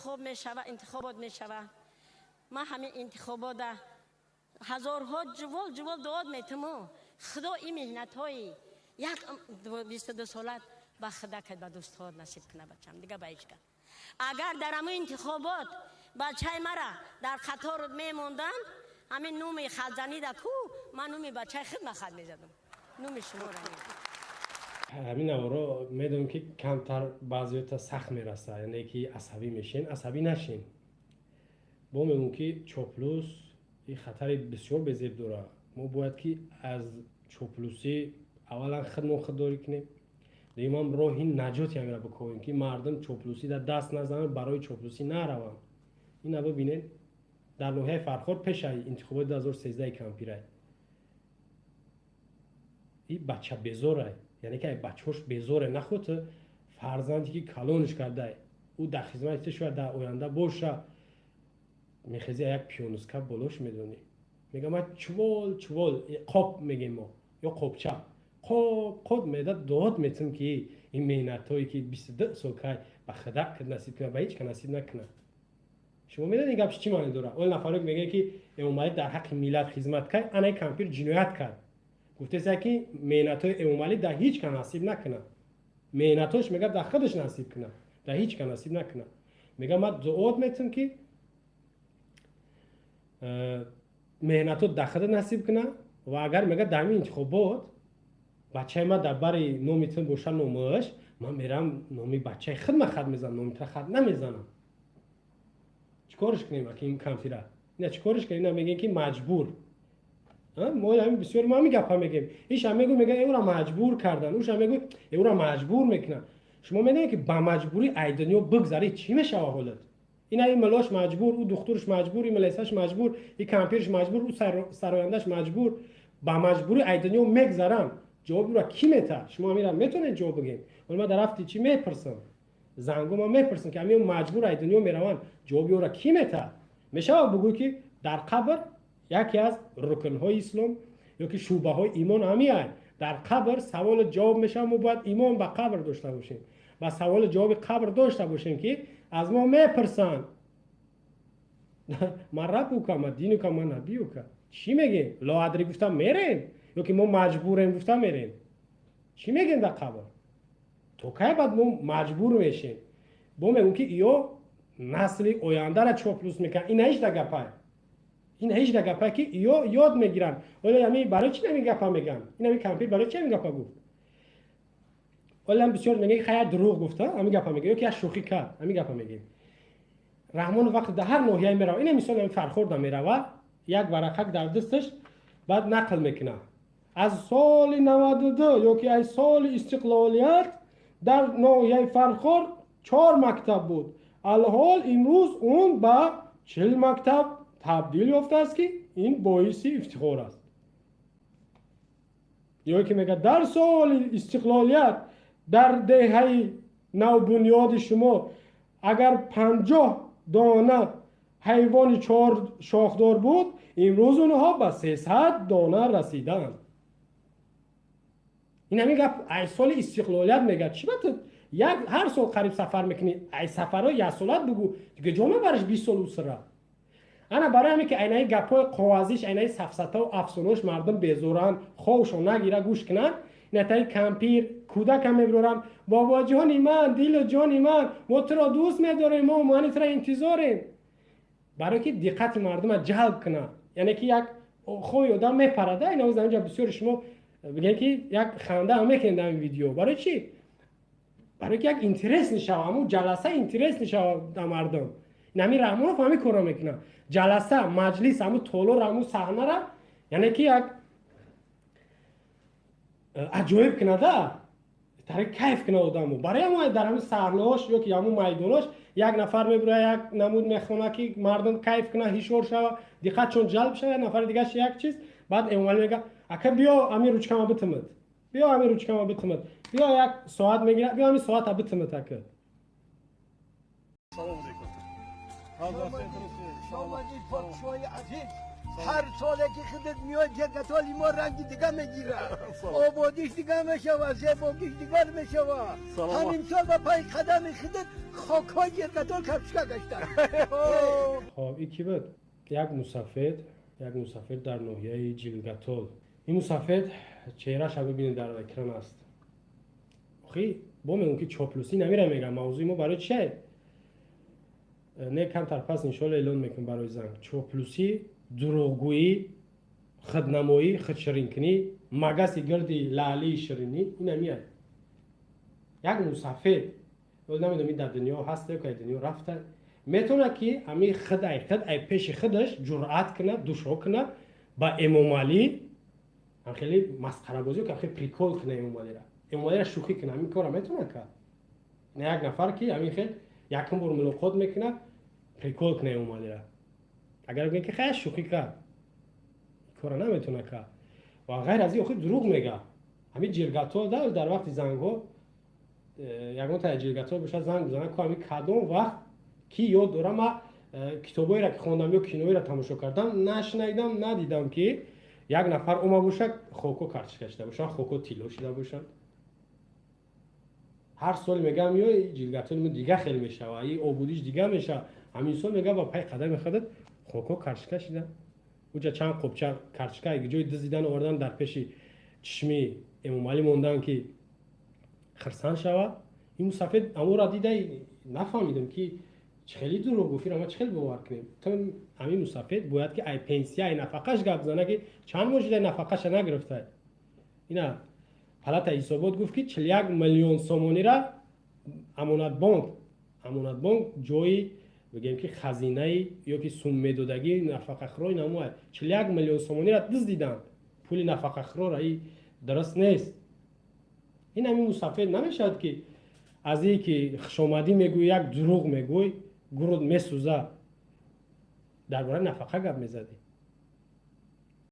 Интихоб мешава, интихобот мешава. Ман ҳамин интихобота ҳазорҳо ҷувол ҷувол дуод метиму, Худо ин меҳнатҳои як 22 солат ба худа кад, ба дӯстҳоат насиб куна, бачам, дига ба ҳеҷ кас. Агар дар ҳамин интихобот бачаи мара дар қаторут мемонданд, ҳамин нуми хатзанида ку, ман нуми бачаи худма хат мезадам, нуми шуморо. Ҳамин наворо медонем, ки камтар баъзеёта сахт мераса, яъне ки асабӣ мешен. Асабӣ нашен. Бо мегӯм, ки чоплус и хатари бисёр безеб дорад. Мо бояд ки аз чоплусӣ аввалан худмон худдорӣ кунем, дуюмам роҳи наҷоти ҳамира бикобем, ки мардум чоплусӣ дар даст назананд, барои чоплусӣ нараванд. Ина бибинед, дар ноҳияи Фархор пешаи интихоботи 2013 кампирай и бача безорай, яъне ки бачаҳош безоре. Наход фарзанде ки калониш кардай, ӯ дар хизмати ту шояд дар оянда боша. Мехези, як пионуска болош медонӣ, мега: «Ман чувол чувол қоп», мегем мо, ё қопча, қоп қоп меда дод метим, ки ин меҳнатҳое ки 22 сол кай ба худак насиб кунад, ба ҳеҷ ка насиб накунад. Шумо медонед, ин гапш чӣ маъне дорад? Ол нафаре мегӯяд, ки Эмомалӣ дар ҳаққи миллат хизмат кард, анаи кампир ҷиноят кард. Гуфтеса, ки меҳнатҳои Эмомалӣ дар ҳеҷ ка насиб накунад. Меҳнатҳош, мега, дар худаш насиб кунад, дар ҳеҷ ка насиб накунад. Мега: «Ман дуот метим, ки меҳнатҳо дар худа насиб кунад». Ва агар, мега, дар ҳамин интихобот бачаи ман дар бари номи тун боша номаш, ман мерам, номи бачаи худма хат мезанам, номи тура хат намезанам. Чӣ корш кунем аки ин кампира? Ина чӣ корш кунем? Ина мегӯем, ки маҷбур. Мо ҳамин бисёр, мо ҳамин гапа мегӯем. Иша мегӯ, мега, эура маҷбур кардан, уша мегӯ, эура маҷбур мекунанд. Шумо медонед, ки ба маҷбурӣ ай дунё бигзарӣ, чӣ мешава ҳолат? Ина ин милош маҷбур, ӯ духтурш маҷбур, ин милесаш маҷбур, и кампирш маҷбур, ӯ сарояндаш маҷбур. Ба маҷбурӣ ай дунё мегзаранд, ҷавоби ӯра кӣ метаҳад? Шумо ҳамира метавонед ҷавоб бигӯед? Ҳоли ман дар рафти чӣ мепурсам, занго ман мепурсам, ки ҳамин маҷбур ай дунё мераванд, ҷавоби ӯра кӣ метаҳад? Мешавад бугӯй, ки дар қабр яке аз рукнҳои ислом ё ки шӯъбаҳои имон ҳамиай, дар қабр саволу ҷавоб мешавад. Мо бояд имон ба қабр дошта бошем, ба саволу ҷавоби қабр дошта бошем, ки аз мо мепурсанд: ман раббука, ма динука, ма набиюка. Чӣ мегем? Лоадри гуфта мерем ё ки мо маҷбурем гуфта мерем? Чӣ мегем дар қабр? То кай баъд мо маҷбур мешем? Бо мегӯм, ки ё насли ояндара чоплус мекунад. Ина ҳеҷ да гапай, ин ҳеҷ да гапай, ки ё ёд мегиранд. Ола ами барои чӣ ҳамин гапа мегӯянд? Ин ҳамин кампир барои чӣ ҳамин гапа гуфт? Олам бисёр мегӯяд, ки хая дурӯғ гуфта ҳамин гапа мегӯяд ё ки як шӯхӣ кард ҳамин гапа мегӯем. Раҳмонов вақте дар ҳар ноҳияе меравад, ина мисол ҳамин Фархорда меравад, як варақак дар дасташ, баъд нақл мекунад: аз соли 92 ё ки аз соли истиқлолият дар ноҳияи Фархор чор мактаб буд, алҳол имрӯз он ба 40 мактаб табдил ёфтааст, ки ин боиси ифтихор аст. Ё ки мегӯяд: дар соли истиқлолият дар деҳаи навбунёди шумо агар 50 дона ҳайвони чор шохдор буд, имрӯз онҳо ба 300 дона расидаанд. Ин ҳамин гап ай соли истиқлолият мегӯяд. Чӣ ба ту як ҳар сол қариб сафар мекунӣ? Ай сафарҳои яксолат бугӯ, дига ҷо мебариш 20 сол усра. Ана барои ҳамин, ки айнаи гапҳои қоғазиш, айнаи сафсатаву афсонаош мардум безоранд, ховшон нагира, гӯш кунанд. Инатаи кампир кӯдакам мебирорам: «Бобоҷони ман, дилу ҷони ман, мо туро дӯст медорем, мо мани туро интизорем», барое ки диққати мардума ҷалб кунад. Яъне ки як хои одам мепарада. Ина инҷа бисёри шумо бигем, ки як ханда ҳам мекунед дар ин видео. Барои чӣ? Барое ки як интерес нишава, ҳамун ҷаласа интерес нишава дар мардум. Ин ҳамин Раҳмонов ҳамин корро мекунад: ҷаласа, маҷлис, ҳамун толор, ҳамун саҳнара, яъне ки як аҷоиб кунада, тари кайф кунад одамо. Барои ҳамон дар ҳамин саҳнаош ё ки ҳамун майдонош як нафар мебирояд, як намуд мехонад, ки мардум кайф кунад, ҳишёр шава, диққатшон ҷалб шава. Як нафари дигаш як чиз. Баъд Эмомалӣ мега: «Ака, биё, ҳамин ручкама битимад, биё, ҳамин ручкама битимад, биё». Як соат мегирад: «Биё, ҳамин соата битимад, ака». Салом алейкум. Шомадӣ, подшоҳи азиз. Ҳар соле ки худат меояд, Ҷиргатоли мо ранги дига мегирад, ободиш дига мешавад, зебогиш дигар мешавад. Ҳамин сол ба пай қадами худат хокҳои Ҷиргатол картошка гашта. Хоб, и ки буд? Як мусафед, як мусафед дар ноҳияи Ҷилгатол. Ин мусафед чеҳраша бибинед, дар экран аст. Охи, бо мегӯм, ки чоплусӣ намира. Мегам, мавзӯи мо барои чие? Не, камтар пас иншоалло эълон мекунем барои занг. Чоплусӣ, дурӯғгӯӣ, худнамоӣ, худширинкунӣ, магаси гирди лаълии ширинӣ, ина мияд. Як мусафед, намедонам, дар дунё ҳаст ё ки дунё рафта, метавонад, ки ами худ ай худ ай пеши худаш ҷуръат кунад, душо кунад, ба Эмомалӣ хеле масхарабозӣ, хеле прикол кунад, Эмомалира шӯхӣ кунад. Ҳамин корро метавонад кард? Не, як нафар, ки ҳамин хел якум бор мулоқот мекунад, прикол кунад Эмомалира, агар бигӯем, ки хай, шӯхӣ кард, кора наметавонад кард. Ва ғайр аз ин, охир, дурӯғ мега. Ҳамин Ҷиргатол дар вақти зангҳо ягон та Ҷиргатол бошад, занг бизанад, ко ҳамин кадом вақт ки ёд дорам, ма китобҳоеро ки хондам ё киноеро тамошо кардам, нашунавидам, надидам, ки як нафар ома бошад, хоко картошка шида бошанд, хоко тилло шида бошанд. Ҳар сол мегам, ё Ҷиргатоли дига хел мешава, и обудиш дига мешава. Ҳамин сол мега, ба пай қадами худат хоко картошка шида. Уҷа чанд қопча картошка ҷои дизидан овардан, дар пеши чишми Эмомалӣ мондан, ки хирсанд шавад. Ин мусафед аморо дида нафаҳмидам, ки чӣ хеле дурӯғ гуфт. Ира ма чӣ хел бовар кунем? То ҳамин мусафед бояд, ки ай пенсия, ай нафақаш гап зана, ки чанд моҳ шуда нафақаша нагирифта. Ина палатаи ҳисобот гуфт, ки 41 миллион сомонира Амонатбонк, ҷои бигем, ки хазинаи ё ки сум медодагии нафақахӯрои намояд, 41 миллион сомонира дуздиданд, пули нафақахӯрора. И дуруст нест. Ин ҳамин мусафед намешавад, ки аз ие ки хушомадӣ мегӯй, як дурӯғ мегӯй, гурӯд месӯза. Дар бораи нафақа гап мезадӣ.